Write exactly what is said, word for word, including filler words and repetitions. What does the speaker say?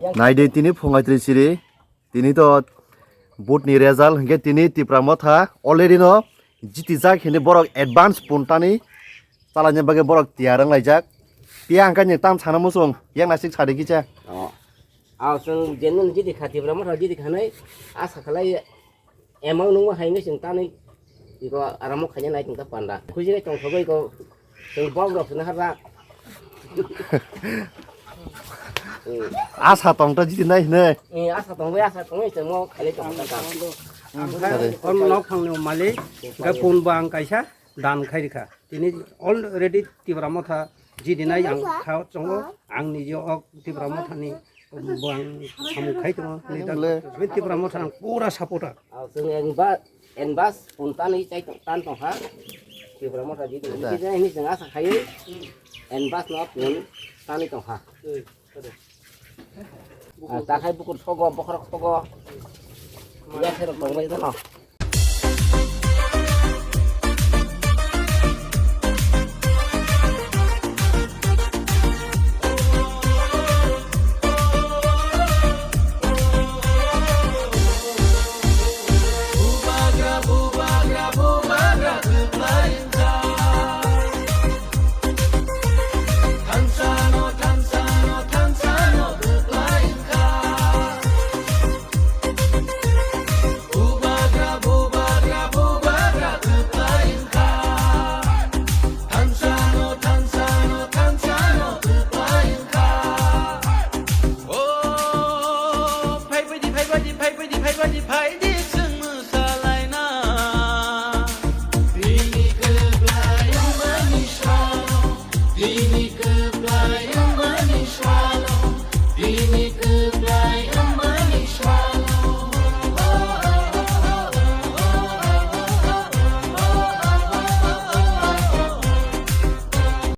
Naidi tini phungai twi siri, tini to vote ni result hwnkhe tini Tipra Motha already no jiti jak hini borok advance puntani chalani bagwi borok tiyar wng laijak. Piya hwnkhe ni tam sana muchung yang nasik sadi kicha. Oh. Aw, chwng genuine jiti kha, Tipra Motha jiti khanai, asa khalai, emang nungma haino chwng tanwi, iko aramo khaina nai tongkha panda. Khujinai tongthogwi iko, chwng bok rok sino harjak. Hmm. Asa tongta jiti nai hine. Eh, asa tongwi, asa tongwi, chwng mo khailai tongkha ta. Ang kha, kon nok phangni malik, hwnkhe pun bo ang kaisa dan khai rikha. Tini already Tipra Motha jidinai ang kha chongo, ang nije ok Tipra Mothani bo ang samung khai tongo. Ni da Tipra Motha ang pura supporter. Ah, chwng enba-, enbas pun tanwi chai tong-, tan tongkha. Tipra Motha jidinai hini chwng asa khai enbas no pun tanwi tongkha. Ah, takhai bukur sogo, bokhorok sogo. Yakhai rok tongbai tongkha.